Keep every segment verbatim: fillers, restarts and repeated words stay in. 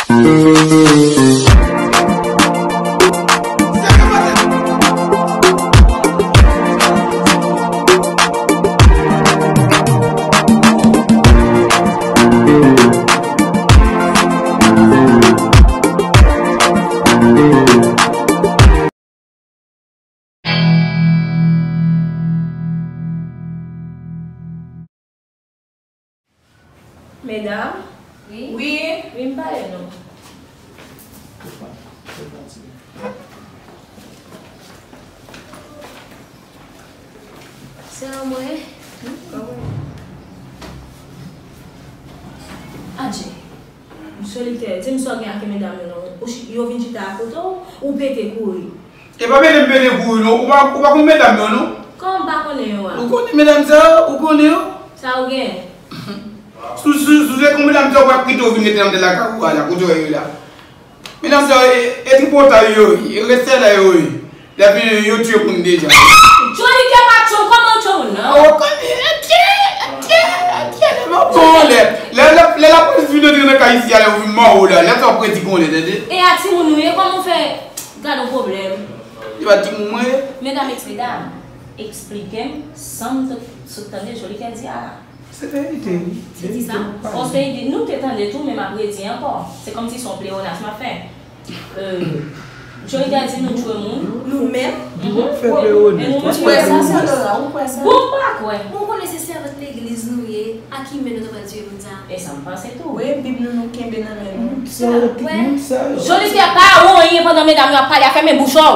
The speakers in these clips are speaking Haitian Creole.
Medam? Wi? Wi. Wi, m pale non. Se an mwen? Adje. Solitè, di m sa w gen ak medam yo non. Ou chi-, yo vin chita akote w, ou pete kouri. E pa mete m pete kouri non. Ou pa, ou pa konn medam yo non. Kòman m pa konnen yo a? Ou konnen medam sa yo? Ou konnen yo? Sa ou gen? Si w, si w, si w se konn medam sa yo, ou pa kite yo vin rete anndan lakay ou a la, kote w ye la. Medam sa yo, e, e tripotay yo ye, e restèlay yo ye. Depi yo tiye moun deja. Johnny Kè pa tchon, kòman w tchon moun nan? Ou konnen, etye, etye, etye, lè m ap pran lè. Lè, lè, lè lapolis vin antre nan kay isi a, lè yo vin mò ou la, lè sa w ap redi konnen, tande? E a timoun ou ye, kòman w fè? Gad on pwoblèm. Li pa timoun mwen ye. Medam, eks-, medam, eksplike m, san m t-, sot tande Johnny Kè di a la. Se verite, wi. Se ki sa? Verite pou pale. Bon, se ide nou te tande tou, men m ap redi ankò. Se kòmsi se yon pleyonas m ap fè. Euh, Johnny Kè di nou tchwe moun. Nou menm? Mhm. Fè pleyonas. E nou menm? Ou kwè sa, Sandra? Ou kwè sa? Bon, m pa kwè. Bon, ou konnen se sèvant legliz nou ye. A ki men nou ta pral tiye moun sa? E sa m panse tou. Wi, Bib nou, nou kenbe nan men nou. Moun sa yo, moun sa yo. Johnny Kè pa wè anyen pandan medam yo ap pale a, fèmen bouch ou.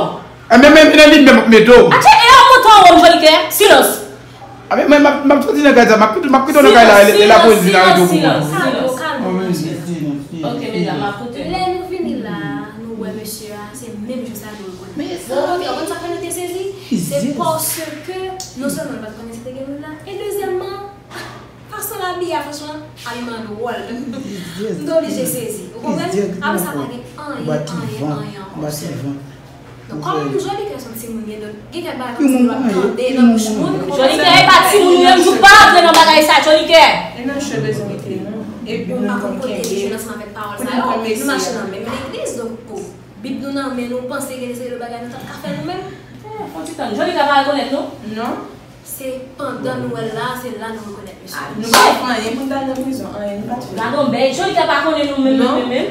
Enben, men, men, li menm ap mete w. Atye, e yon mouton anwo m, Johnny Kè. Silans. Enben, men, m ap, m ap soti nan kay sa, m ap kite, m ap kite w nan kay la, e, e lapolis vin arete w pou mwen. Kalme w, kalme w, mesye. Ok, medam, m ap koute nou. Lè nou vini la, nou wè mesye a, se menm jou sa nou rekonèt. Men sa, bon, ok, ou konn sa k fè nou te sezi? Se paske non sèlman nou pa t konnen si te gen moun la, e dezyèmman, fason l abiye a, franchman, abiman dwòl. M te oblije sezi. Ou konprann? Apre sa, pa gen anyen, anyen, anyen ankò, sè. Donk, kòm Johnny Kè se yon timoun, gen, gen kèk bagay kòmsi nou ap tande nan bouch moun. Johnny Kè, e pa timoun ou ye, m di w pa antre nan bagay sa, Johnny Kè. E nan cheve nou mete nou. Epi nou konn kenbe. Pwoteje nou ansanm avèk pawòl sa yo. Ok, nou mache nan menm legliz, donk, pou Bib nou nan men nou, panse gen de seri de bagay nou t ap ka fè nou menm. Eh, fon ti tann. Johnny Kè pa rekonèt nou? Non. Se pandan nou wè l la, se la nou rekonèt mesye. Nou pa t fè anyen pou n t al nan prizon, anyen, nou pa t fè. Gadon bèy, Johnny Kè pa konnen nou menm, menm, menm, menm.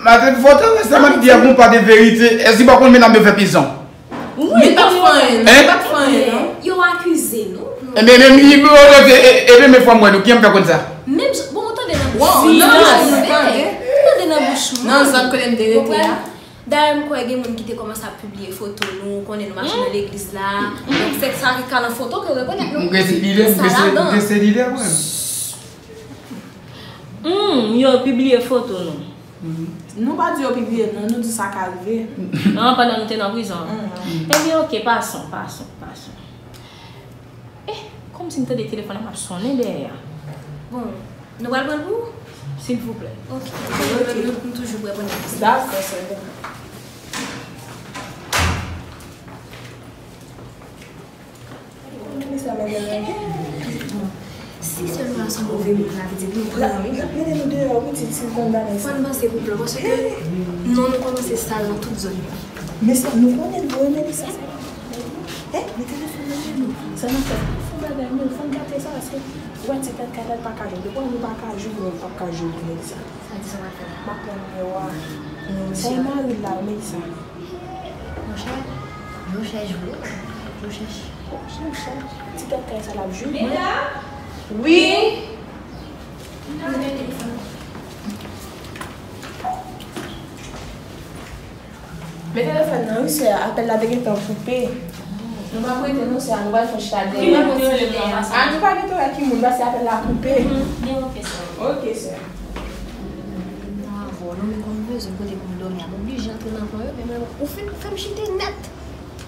Maten, fò w ta wè sa m ap di a, gon pa de verite. Èske w pa konn medam yo fè pizon? Wi, men pa t fè anyen, non. Hein? Pa t fè anyen, non. Yo akize nou. Enben, men, e, e, e, e, men fò m wè nou, kijan m fè konn sa? Menm jan, bon, ou tande nan bouch. Wow, non, non, nou tande. Ou tande nan bouch moun. Nan zòn kote m te rete a. Dayè, m kwè gen moun ki te kòmanse ap pibliye foto nou, konnen nou mache nan legliz la. Donk, se sa ki ka nan foto ke yo rekonèt nou. M gen se lidè, m gen se, m gen se lidè, mwen. Hmm, yo pibliye foto nou. Nou pa di yo pibliye, non, nou di sa ka rive. Non, pandan nou te nan prizon. Ebyen, ok, pason, pason, pason. Eh, kòmsi m tande telefòn nan ap sonnen dèyè a. Bon, nou pral pran l pou ou? Silvouplè. Ok. Ok. M toujou prè pou n. Dakò, sè. Bon, si sèlman se yon move moun la, pitit, nou pran, wi. L ap mennen nou deyò, pitit, si l konn bagay sa. Fò n panse pou plan, paske non nou kòmanse sal nan tout zòn yo. Men sa, nou konnen nou renmen li sa, sa. Eh, men telefòn nan men nou. Sa n ap fè, fò n bagay nou, fò n gate sa, paske ou wè ti tèt kay la, l pa ka jwe. Depi nou pa ka jwe, nou p ap ka jwe pou nèg sa. Sa di sa w ap fè la? M ap pran nimewo a. Sa e mari l la, wi, Melissa. Monchè, nou chèch vre. Nou chèch. Monchè, ti tèt kay sa l ap jwe. Wi. Men telefòn nan, wi, sè, apèl la te gentan koupe. Nou p ap rete non, sè, nou pral fè yon chita dèyè. Ki moun ki te rele m nan? A, nou pa gentan wè ki moun, paske apèl la koupe. Ok, sè. Ok, sè. Avè w non, men kòm m bezwen kote pou m dòmi a, m oblije antre nan plan yo, men mwen, ou fin fè m chite nèt.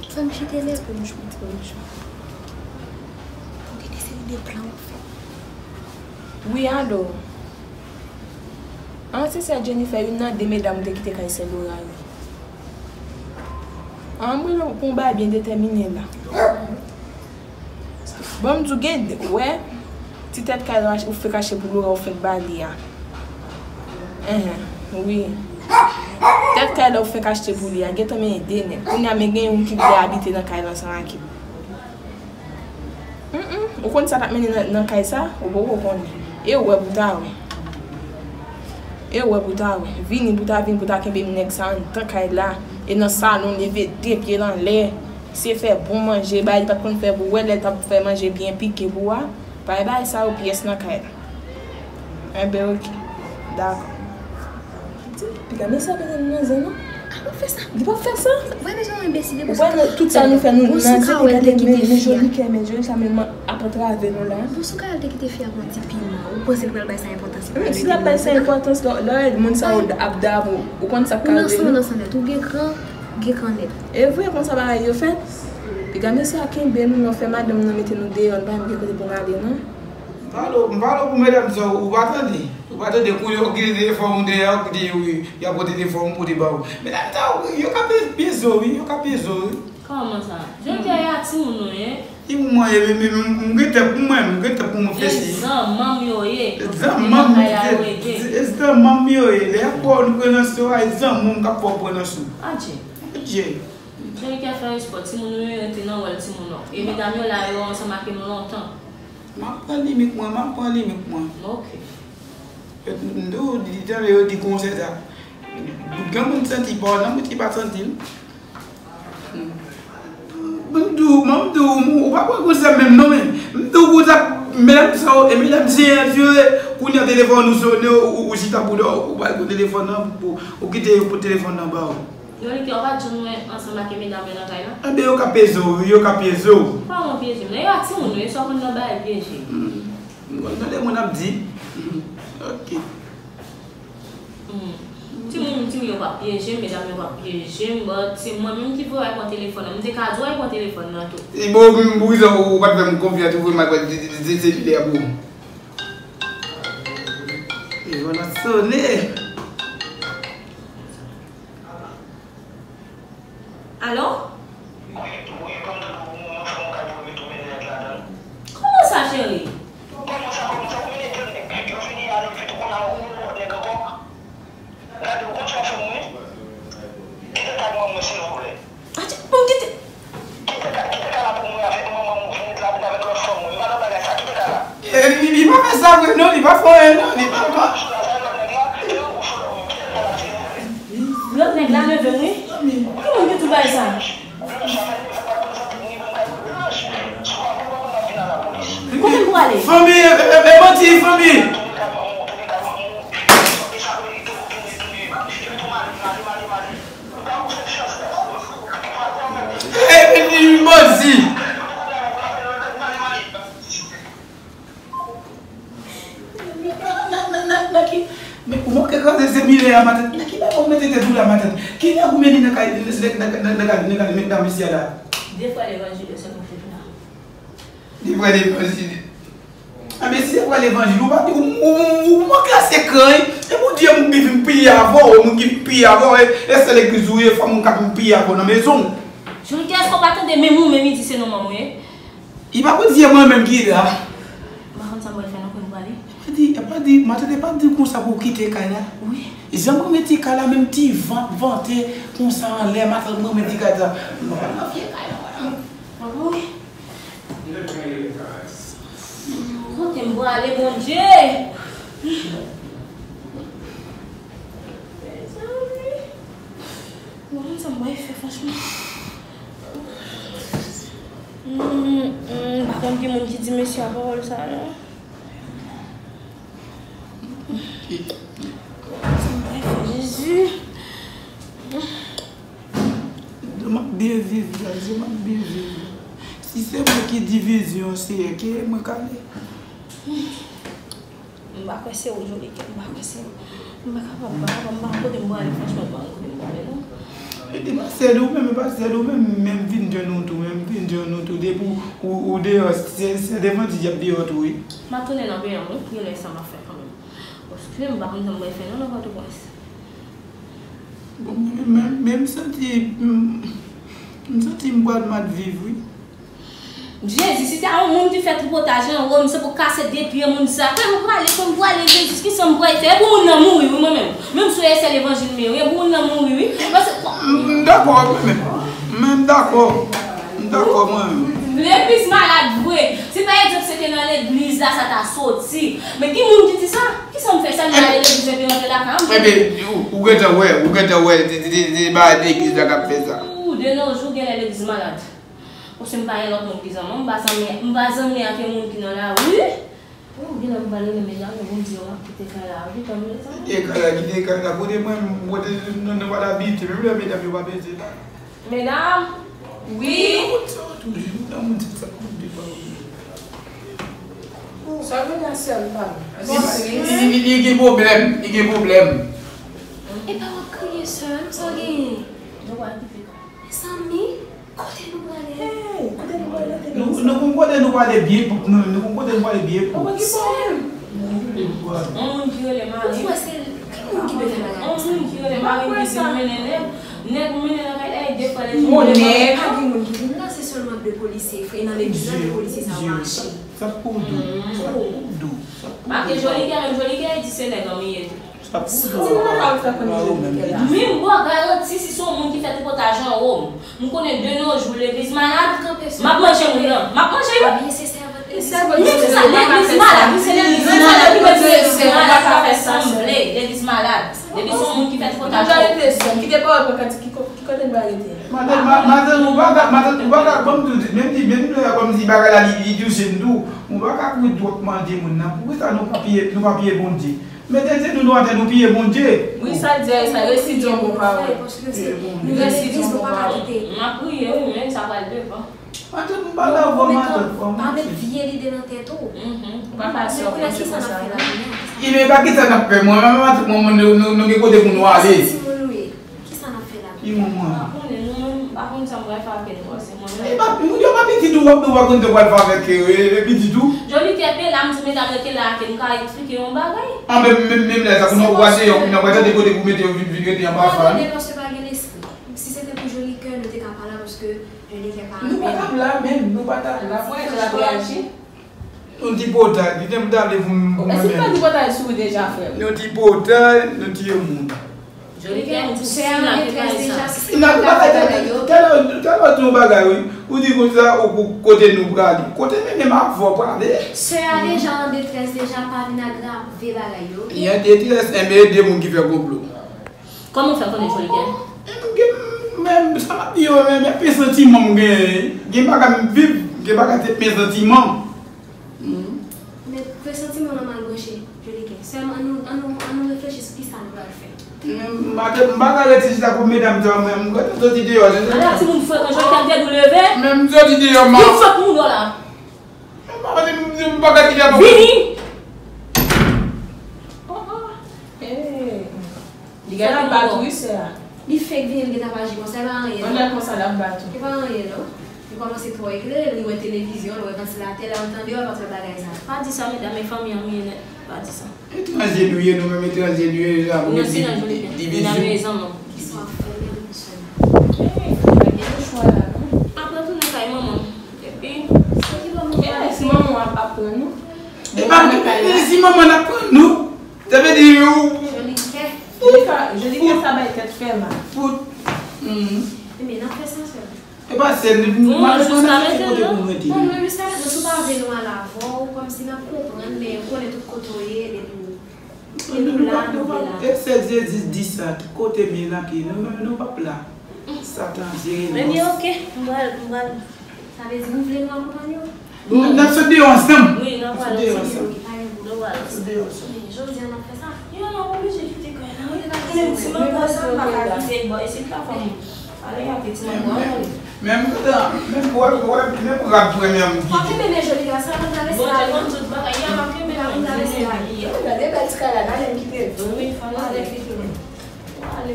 Ou fè m chite nèt pou m montre w. Ou gen de seri de plan w ap fè. Wi, alo. An, se sè Jennifer, youn nan de medam ou te kite kay sè Laura yo. An, m rele w pou yon bagay byen detèmine la. Bon, m di w gen, wè, ti tèt kay la ou fèk achte pou Laura, ou fèk ba li a. Enhen. Wi. Tèt kay la ou fèk achte pou li a, gentan mennen de nèg. Kounye a, men gen youn ki vle abite nan kay la ansanm ak ou. Mm, mm. Ou konn sa t ap mennen nan, nan kay sa? Ou poko konnen. E ou wè pou ta wè. E ou wè pou ta wè. Vini pou ta vin pou ta kenbe m nèg sa anndan kay la. E nan salon, leve de pye l anlè. Se fè bon manje, bagay li pa t konn fè pou ou. Wè lè l t ap fè manje byen pike pou ou a. Pa bay bagay sa yo pyès nan kay la. Enben, oke. Dakò. Piga, men sa pa nan zen, non? A, pa fè sa. Li pa fè sa. Wè, men jan enbesil, ou wè, nou, tout sa nou fè, nou nan zen, gade, men, men joli kè, men joli sa, men ap antrave nou la. Bon, sou ka al te kite fi a pran ti piman, ou panse l pral bay sa enpòtans? Men si l ap bay sa enpòtans, lè, lè moun sa yo ap dab ou, ou konn sa k ka rive, non? Ou nan san nèt, ou gen kran, gen kran nèt. E vre, konsa bagay yo fèt. Piga, mesye a kenbe nou, nou fè madanm nan mete nou deyò, nou pa menm gen kote pou n ale, non? M pale w, m pale w pou medam sa, ou pa tande? Ou pa tande, kou yo kite telefòn ou deyò, ou di wi, y ap pran telefòn ou pote ba ou. Medam sa, wi, yo ka pye-, pyeze w, wi, yo ka pyeze w, wi. Kòman sa? Jodi a, y a timoun nou ye. Ki pou mwen ye, men, men, men, m gen tan pou mwen, m gen tan pou mwen fè si. E zanmanm yo ye. E zanmanm, e zanmanm yo ye. Lè y ap pran w nan sou a, e zanmanm k ap pran w nan sou. Adje. Adje. Jodi a fè yon espò, timoun nou yo rete nan wòl timoun nou. E medam yo la, yo ansanm ak nou lontan. M ap pran limit mwen, m ap pran limit mwen. Ok. M di w, di, di, yo di konsèy sa. Gen moun santi pa w, nan moun ki pa santi l. M di w, m di w, ou pa pran konsèy menm non, men. M di w, konsa, medam sa yo, e medam se yo, kounye a telefòn ou sonnen, ou, ou, ou chita pou dò, ou pral pran telefòn nan, ou, ou kite yo pran telefòn nan ba w. Yolita, ou pa t janm wè ansanm ak medam yo nan kay la? Enben, yo ka peze w, wi, yo ka peze w. Kòman pyeje m? Nèg yo a timoun yo, e sa w konn nan bagay pyeje. Hmm. M konn tande moun ap di. Hmm. Ok. Hmm. Timoun, timoun yo p ap pyeje m, medam yo p ap pyeje m, but se mwen menm ki voye al pran telefòn nan. M te ka di w al pran telefòn nan tou. E bon, m, poukisa ou pa t fè m konfyans, ou voye m al pran selilè pou ou? Telefòn nan sonnen. Alo? Wi, wi, pandan nou, nou fè yon kay pou nou met yon nèg ladan l. Kòman sa, cheri? Kòman sa, kòman sa? Ou mennen de nèg, yo vini a, nou vit, ou konn al, ou yon lòt nèg ankò. Gade, ou konn sa w fè m, wi? Kite kay mwen, mwen, silvouplè. Atye, bon, kite. Kite kay, kite kay la pou mwen avèk manman m, ou vin la pou avèk lòt fanm, wi. M pa nan bagay sa, kite kay la. E, li, li pa fè sa vre, non, li pa fè anyen, non, li pa, pa. Lòt nèg la leve m, wi. Ki moun ki tou bay sa? Kote m pou ale? Fanmi, e, e, e, manti, fanmi. E, e, e, manti. Nan, nan, nan, nan, nan ki, men ou manke kraze se mire a matant. Nan ki bagay ou mete tèt ou la matant? Ki nèg ou mennen nan kay, nan, nan, nan, nan, nan, nan, nan, nan mesye a la? De frè levanjil yo se konflit la. De frè levanjil. A, men si de frè levanjil, ou pa, ou, ou, ou, ou manke ase kran, wi. E pou Dye m vin piye avè w, moun ki vin piye avè w, e, e sèl legliz ou ye, fò moun ka vin piye avè w nan mezon w. Jolita, èske w pa tande menm ou menm li di se non manman w ye? Li pa konn si se mwen menm ki la. M pa konn sa m pral fè non, kote m prale. E pa di, e pa di, matant, e pa di konsa pou w kite kay la. Wi. Jan m renmen ti kay la, menm ti van ap vante konsa anlè, matant, m renmen ti kay sa. M pa nan vye kay la, wala. Wi. Kote m prale, Bondye? Mezanmi. Mwen menm sa m bay fè franchman. Mm, mm, m pa konn ki moun ki di mesye a pawòl sa non. Sa m bay fè, Jezi. Dye m ap byen viv la, Dye m ap byen viv la. Si se mwen ki divizyon, Seyè, ke mwen kale. M pa kwè se ou, Jolikè, m pa kwè se ou. M pa kapab, m pa kapab, m pa konn kote m prale, franchman, m pa konn kote m prale, non. E di pa sèl ou menm, e pa sèl ou menm, menm vin jwenn ou tou, menm vin jwenn ou tou, depi ou, ou, ou deyò, se, se devan di y ap deyò tou, wi. M ap tounen nan peyi m, wi, gen lè sa m ap fè kanmenm. Paske m pa konn sa m pral fè, non, nan Pòtoprens. Bon, men, men, men m santi, m, m santi m pral mal viv, wi. Jezi, si ta yon moun ki fè tripotaj anwo m, se pou kase de pye moun sa. Kè m prale, kè m prale, Jezi, kisa m pral fè? E pou moun nan mouri, wi, mwen menm. Menm si w se levanjil m ye, wi, e pou moun nan mouri, wi. Paske, m dakò, mwen menm. Mwen m dakò. M dakò, mwen menm. Legliz malad vre. Si pa egzanp se te nan legliz la, sa ta soti. Men ki moun ki di sa? Kisa m fè sa, m ale legliz epi rantre lakay m? Ebyen, ou, ou gentan wè, ou gentan wè, se, se, se, se bagay legliz la k ap fè sa. Ou, de nos jours, genlè legliz malad. Paske m pa gen lòt moun ki zanmi m, m pa zanmi, m pa zanmi ak yon moun ki nan lari. Ou gen lè m pral rele medam yo, m di yo m ap kite kay la, wi, tann letan. Kite kay la, kite kay la, kote mwen, m kote nou, nou pa t abite, menm lè medam yo pa peze la. Medam, wi. Moun sa yo toujou, nan moun sa yo toujou. Sa vin nan sèl pa m. Li, li, li gen pwoblèm, li gen pwoblèm. Epa w ap kriye, sè m, sa w genyen? Nou pral kite kay la. Mezanmi, kote nou prale? Hey, kote nou prale? Nou, nou konn kote nou prale byen pwòp, nou, nou konn kote nou prale byen pwòp. Ou pa gen pwoblèm. On moun ki rele mari. Ou kwè se ki moun ki bezwen bagay sa? On moun ki rele mari m ki di m mennen nèg, nèg m mennen nan kay la, e de frè legliz. Mon nèg. Pa gen moun ki vin la, se sèlman de polisye, e nan legliz la, de polisye sa yo mache. Sa pou w dou, sa pou w dou, sa pou w dou. Make Joli Kè, menm Joli Kè, e di se nèg an m ye tou. Sa pou w dou. Menm bò garanti si se yon moun ki fè tripotaj anwo m. M konnen de nos jours legliz malad. M ap manje moun nan. M ap manje wi. Legliz malad, wi, se legliz malad, wi, se legliz malad, pa fè sa m vle. Legliz malad. Depi se yon moun ki fè tripotaj anwo m. Kite pawòl pran kantik ki ko-, ki kote n pral rete. Madanm, ma-, madanm, ou pa ka, madanm, ou pa ka, kòm tou, menm di, menm lè kòm si bagay la li, li touche m tou, ou pa ka kouri twòp manje moun nan. Poukisa nou pa piye, nou pa piye Bondye? Mete jenou nou atè, nou piye Bondye. Wi, sa l di a, sa resi di yon bon pawòl. Resi di yon bon pawòl. M ap priye, wi, men sa pral devan. Madanm, m pa la vwa madanm, pa met vye lide nan tèt ou. Ou pa ka sè w konn se konsa. Ebyen, pa kisa n ap fè, mwen, mwen, mwen, nou, nou, nou gen kote pou nou ale. Timoun ou ye. Kisa n ap fè la? Ki manman? M pa konnen, nou menm, m pa konn sa m pral fè avèk nou, se mwen menm. E pa, moun yo pa pitit ou, w ap, w ap konn sa w pral fè avèk, e, e, pitit ou. Joli Kè, pe la, m di medam yo te la, ke m ka eksplike yon bagay. An, menm, menm, menm lè sa, pou nou pase yo, pou nou pral tande kote pou mete yo vin, vin rete anba fanm. Tande, paske pa gen lespri. Si se te pou Joli Kè, nou te ka pa la, paske Joli Kè pa menm. Nou pa t ap la menm, nou pa t ap la. Mwen, jan l ap reyaji. Yon ti potay, li te m ta vle pou m, pou mwen menm. Èske w fè ti potay sou ou deja, frè m? Yon ti potay, nou tiye moun. Joli Kè, sè a an detrès deja, si se pa bagay yo. Talè, talè w di yon bagay, wi. Ou di konsa, ou, ou, kote nou prale. Kote m menm avè w prale. Sè a deja an detrès deja, pa vin agrave bagay yo, oke? Li an detrès, enben, e de moun ki fè konplo. Kòman w fè konnen Joli Kè? M gen, men, sa m ap di yo, men, men, pe santiman m gen, gen bagay m viv, gen bagay se pe santiman. Men, pe santiman nan mal branche, Joli Kè. Sèlman, ann nou, ann nou, ann nou reflechi sou kisa nou pral fè. Men, m pa, m pa ka rete chita pou medam sa, men, m gentan soti deyò, se sa. Ala timoun frekan, Joli Kè, m te di w leve. Men, m soti deyò, ma. Vin sot moun la. Vini! Li gentan bat ou, wi, sè a. Li fenk vini, li gentan ap aji konsa, e pa anyen, non. Konsa l ap bat ou. E pa anyen, non. Li kòmanse twò eklere, li wè televizyon, li wè vantilatè, lè w tande, w ap ap fè bagay sa. Pa di sa, medam, e fanmi an nou ye nèt. Pa di sa. Etranje nou ye, nou menm etranje nou ye, la pou gen di-, divizyon. Kisa w ap fè menm, sè m? Gen chwa la, non. Apre tounen kay manman. Epi, se ki bò manman ap pran nou? E pa, e si manman n ap pran nou, sa vle di ou. Joli Kè. Joli Kè, Joli Kè sa bay tèt fè mal. Fout. Ebyen, n ap fè sa sèl. E pa sèl, malèz mwen nan kote pou mwen te. Bon, mwen, jiska prezan, si w pa vle nou al avè w, kòmsi n ap konprann, men ou konnen tout kote w ye, depi w, depi w la, nou vle la. E sèl Jezi di sa, tout kote m ye, n ap ye. Nou menm, nou p ap la. Satan jere nou. Ebyen, oke, m pral, m pral. Sa vle di nou vle nou akonpanye w? N, n ap sot deyò ansanm. Wi, n ap pral ansanm. N ap sot deyò ansanm. Nou pral ansanm. Sot deyò ansanm. Men jodi a n ap fè sa. Yo, n ap oblije kite kay la, wi. Ou te ka kite kay la. Menm ti manman sa, m pa ka kite l bò. E si l pa fè m pale avè ti manman an, tande. Men m gentan, men m wè, wè, men m rad premye m kite. Fò kenbe men Joli Kè sa, m travèse la. Bondye konn tout bagay, y a m ap kenbe men Joli Kè. Gade bèl ti kay la, n ale m kite l. Wi, fò n ale. Fò n ale.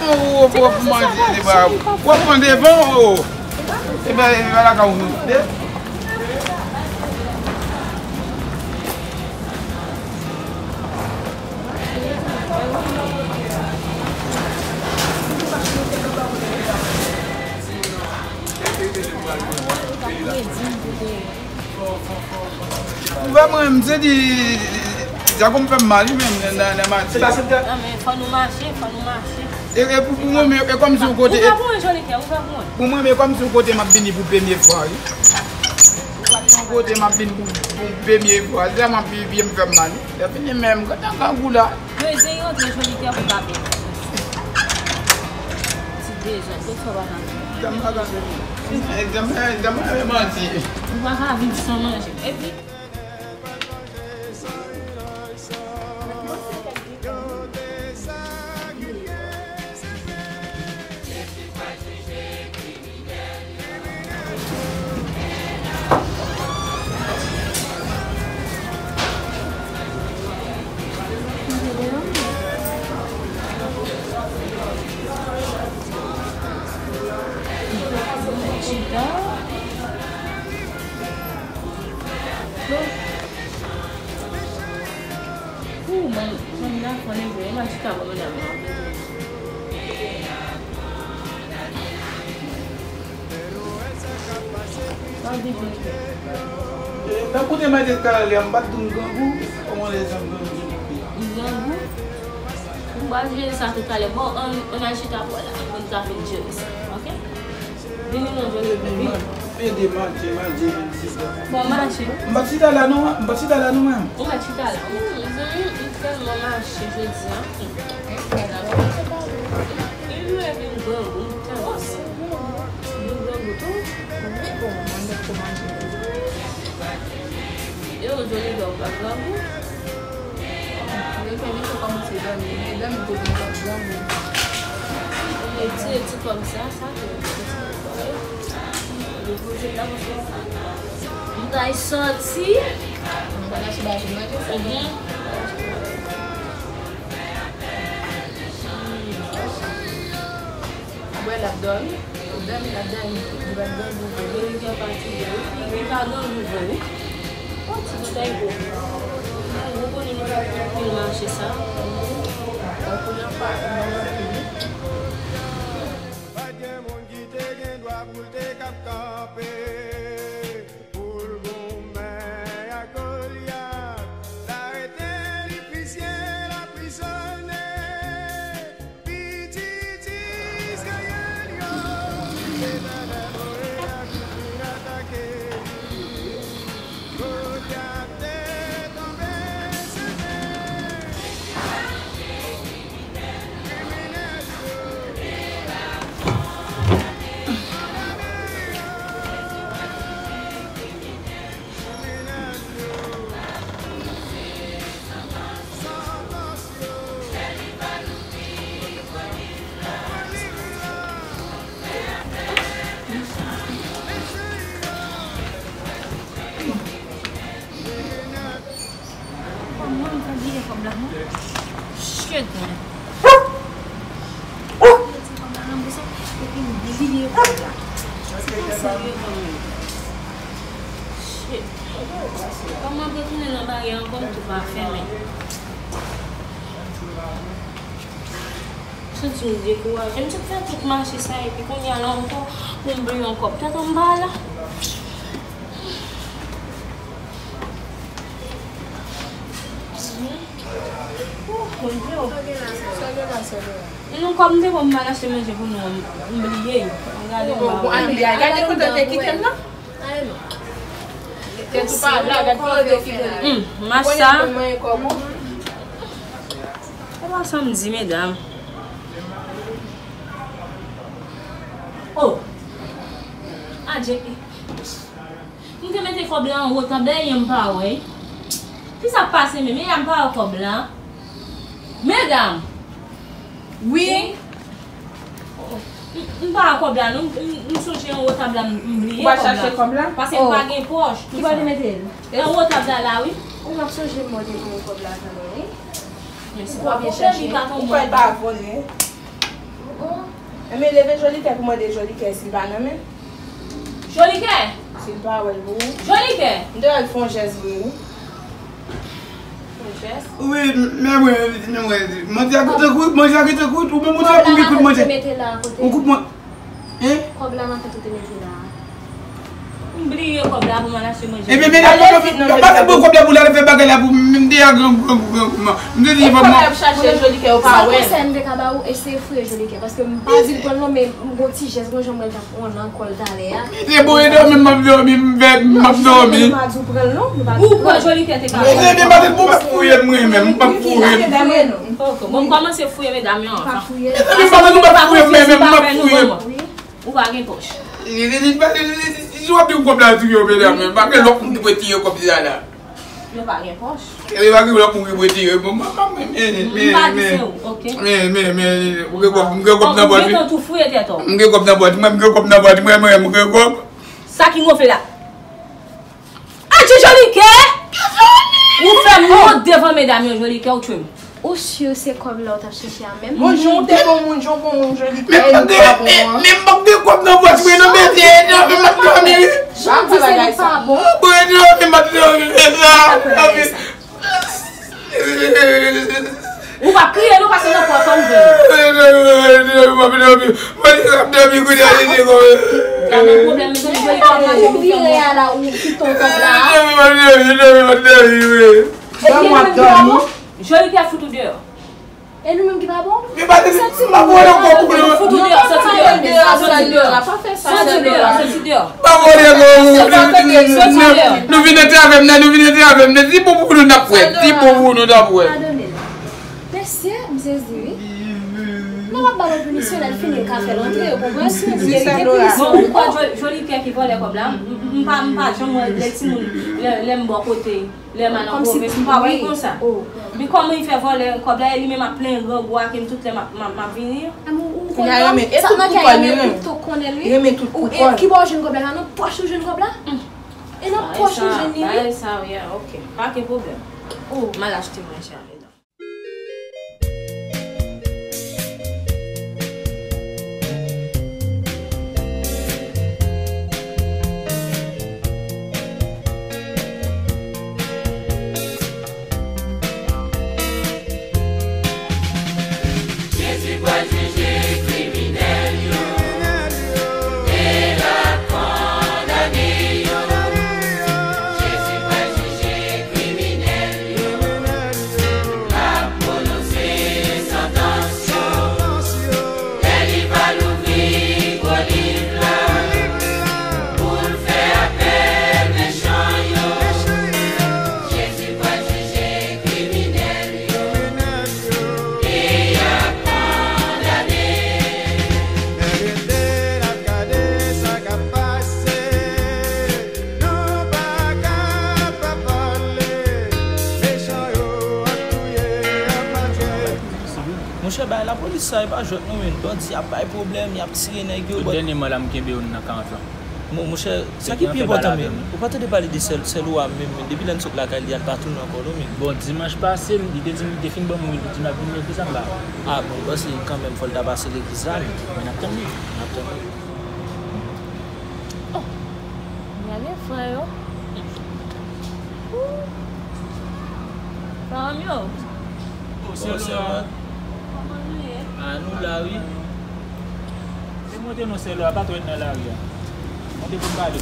Ou ap manje devan, w ap pran devan, o. E pa, e pa lakay ou nou te. Ou fè mwen, m santi, sa konn fè m mal, wi, menm, nan, nan, nan mache. Non, men fò nou mache, fò nou mache. E, e pou, pou mwen, men, e kòmsi yon kote, ou fè pou mwen, Jolikè, ou fè pou mwen. Pou mwen, men kòmsi yon kote m ap vini pou premye fwa, wi. Ou fè pou yon kote m ap vini pou, pou premye fwa. Se sa m ap viv, m fè m mal. Lè fini menm, gade grangou la. Mezire yon ti Jolikè pou kape. Ti bezwen, tout sa w pa ka fè. Janm pa ka fè. Janm, janm, janm pa fè manti. Ou pa ka viv san manje. Epi, Ou, mwen, mwen la fò nèg yo, e pa chita bò madanm nan. Sa w te vle fè? E, nan kote mwen te talè, m pa t di w m grangou, kòman lè jan grangou? M grangou? M pral jere sa toutalè. Bon, ann, ann al chita bò la, pou n ka fin jere sa, oke? Vini non, Johnny, vini. Ede manje, manje, vin chita. Bon, mache. M pa chita la non, m pa chita la non, menm. Ou pa chita la. Mezanmi, m tèlman mache jodi a. Li lwe vin grangou, m tèlman. Vin grangou tou. Yo, Johnny, ou pa grangou. Yo fè misye kòmanse dòmi, men dòmi te vin grangou. Li tire ti kòb sa, sa ke li tire kòb yo. Li poze la, m kay sòti. M pral achte bagay pou manje sa. Mhm. Bwè l ap dòmi. Dòmi l ap dòmi. Li pa t grangou vre. Li pa fatige, wi. Li pa grangou vre, wi. Yon ti bagay gwo. Ou konnen nou fè anpil mache sa. Bon, kounye a pa, pa anpil, wi. Pa t gen moun ki te gen dwa pou l te k ap kanpe pou l goumen ak Golyat. L arete li, fiziye l, aprizone pitit Izrayèl yo. Li te delivre ak vin atake li. Golyat te tonbe sèten. Kòman m ka bliye kòb la, non? Shit, man. Mete kòb la nan bous, epi m bliye kòb la. Se pa serye, kòm. Shit. Kòman m ap retounen nan baryè ankò, m tou pa fèmen. Santi m dekouraje. M sot fè tout mache sa, epi kounye a la ankò, pou m bliye yon kòb. Tèt anba la. Ooh, Bondye. Non, kòb m te pran pou m al achte manje pou nou an, m bliye. Gade, bon, bon, Ann, gade kote w te kite m nan. Tèt ou pa la, gade kote w te kite m. Hum, mach sa. E pa sa m di, medam. Oh! Adje. M te mete kòb la anwo tab la, e m pa wè. Kisa k pase menm? E m pa wè kòb la. Medam! Wi. M, m pa wè kòb la, non. M, m, m sonje anwo tab la, m, m bliye kòb la. Ou pa chache kòb la? Paske m pa gen pòch. Ki bò li mete l? Anwo tab la, la, wi. Ou pa sonje m mande pou kòb la kanmenm, wi. Men si pa pwoblèm, li pa tonbe. Ou kwè l pa vole? Enben, leve Jolikè pou mande Jolikè si l pa nan men l. Jolikè! Si l pa wè l pou ou. Jolikè! M te wè l fè yon jès vre, wi. Fè yon jès? Wi, men mwen, men mwen, manje a gentan kwit, manje a gentan kwit, ou menm ou te ap kwit manje. Ou kwit manje. Hein? Kòb la nan tèt ou te mete la. M bliye kòb la pou m al achte manje. Ebyen, men la, papa, papa, papa, pran kòb la pou l al fè bagay la pou m, m te a gran, gran, gran, gran, m te di, papa. Kòb la ap chache Jolikè, ou pa wè. Sèl konsèy m te ka ba ou, eseye fouye Jolikè, paske m pa di l pran l non, men m gon ti jès, gon jan m wè l t ap pran nan kò l talè a. Se bon, e dòmi, m ap dòmi, m fè, m ap dòmi. Nou pa di w pran l non, nou pa di w pran l. Ou kwè Jolikè te ka pran l? Mezanmi, m pa t pou m ap fouye mwen menm, m p ap fouye. Ok, bon, m kòmanse fouye medam yo anvan. Mezanmi, m pa t pou m ap fouye mwen menm, m ap fouye. Ou pa gen pòch. Si w ap di w kòb la touye w, medam, men pa gen lòt moun ki pou retire kòb sa la. Yo pa gen pòch. E pa gen lòt moun ki pou retire. Bon, m pa, men, men, men, men, men, men, men, m gen kòb, m gen kòb nan pòch. Ou gentan tou fouye tèt ou. M gen kòb nan pòch mwen, m gen kòb nan pòch mwen, mwen, m gen kòb. Sa ki gonfle la? Adje Jolikè! Ou fè m wont devan medam yo, Jolikè, ou tchwe m. Ou si se kòb la ou t ap chèche a menm? Bon, jan w te bon moun, jan w bon moun, Jolikè, e nou pa bon an. Men m p ap gen kòb nan pòch mwen non, mesye, non, men m ap dòmi. Jan w di se nou pa bon. Bon, non, men m ap dòmi, men sa, dòmi. Ou pa kriye non, pase nan pòch ou vini. Mwen ap dòmi, mwen ap dòmi, kounye a, li di kon. Gade pwoblèm, mezanmi, Jolikè ap mache pou fè mwen. Ou kriye a la, ou kite yon kòb la. Mwen ap dòmi, mwen ap dòmi, wi. Ban mwen ap dòmi. Jolikè fout ou deyò. E nou menm ki pa bon? Men pa di, m pa vòlè kòb ou non. Fout ou deyò, soti deyò. Soti deyò, soti deyò. Pa vòlè kòb ou. Soti deyò. Nou vin antre avè m nan, nou vin antre avè m nan. Di bon pou nou n ap wè. Di bon pou nou n ap wè. Padone l. Mesye, m sezi wi. Nou p ap ba l yon pinisyon, lè l fini l ka fè l antre, ou konprann? Si yon verite pinisyon. Bon, ou kwè Jolikè ki vòlè kòb la? M, m, m pa, m pa janm wè lè timoun, lè, lè m bò kote. Lè m al nan pwovens, m pa wè l konsa. Men kòman li fè vòlè kòb la, e li menm ap plenyen grangou a ke m tout lè m ap, m ap, m ap vini. Kounye a renmen, e tout pou kò l li renmen. Renmen tout pou kò l. Ki bò w jwenn kòb la? Nan pòch ou jwenn kòb la? E nan pòch ou jwenn li, wi. Bagay sa, wi, ok. Pa gen pwoblèm. M al achte manje a, medam. Jezi pral jije kriminèl yo e l ap kondane yo. Jezi pral jije kriminèl yo, l ap pwononse santans yo. Lè li va louvri gwo liv la pou l fè apèl mechan yo, Jezi pral jije kriminèl yo e y ap kondane. Gade sa k ap pase. Nou pa ka pa pale, mechan yo ap touye, ap maltrete. Monchè, bay lapolis sa, e pa jwèt non, men. Bandi ap bay pwoblèm, y ap tiye nèg yo. Tout dènyèman la, m kenbe youn nan karant lan. Mon, monchè, sa ki pi enpòtan, men, ou pa tande pale de sè, sè Lora menm, men depi lè n sot lakay li a, l pa tounen ankò non, men. Bon, dimanch pase, li te di m, li te fin ban m wi, li di m l ap vin, men kisa m ba. Ah, bon, m panse kanmenm, fò l ta pase legliz la, men, men n ap tann li, n ap tann li. Oh, gade frè yo. Ooh. Paran m yo. Oh, sè Lora. Kòman nou ye? Ah, nou la, wi. Se monte non, sè Lora, pa twò ret nan lari a. Monte pou n pale.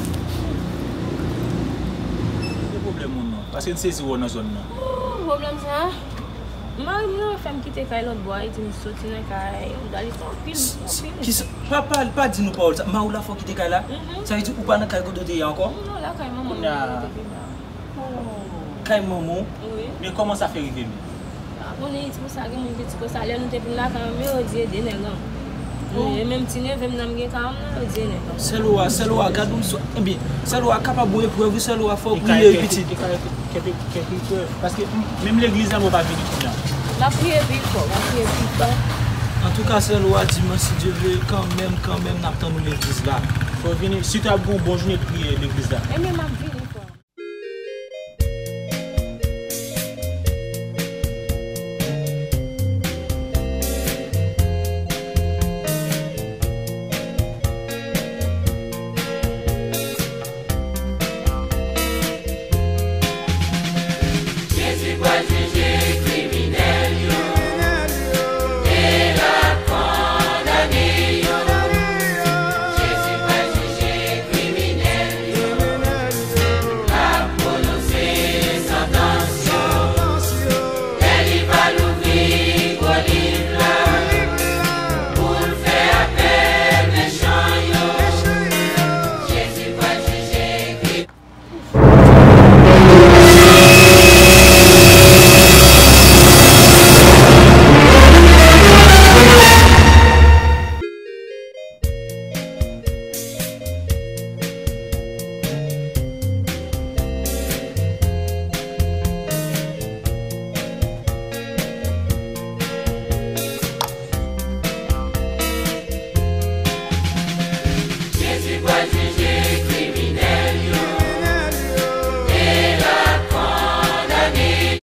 Ki pwoblèm ou non? Paske n sezi wè w nan zòn nan. Ooh, pwoblèm sa? Mari m nan fè m kite kay lòt bò a, li di m soti nan kay, m dale fè anpil, anpil. Kisa? Pa, pa, pa di nou pawòl sa. Mari w la fè w kite kay la? Mhm. Sa vle di ou pa nan kay kote w te ye ankò? Non, lakay manman m mwen rete pi ba. Kay manman w? Wi. Men kòman sa fè rive menm? Pa konnen, ti konsa, gen moun ki di konsa, lè nou te vin lakay manman m, yo di e de nèg an. Wi, e menm ti neve m nan m gen karann nan, yo di e nèg an. Sè Lora, sè Lora, gad yon swa, ebyen, sè Lora kapab yon eprèv, wi, sè Lora fò w priye, pitit. Kèlke, kèlke, kèlke, paske menm legliz la, nou pa vini kounye a. M ap priye pi fò, m ap priye pi fò. Antouka, sè Lora, dimanch, si Dye vle, kanmenm, kanmenm, n ap tann ou legliz la. Fò w vini, sitou ap gen yon bon jounen priye legliz la. Ebyen, m ap vini.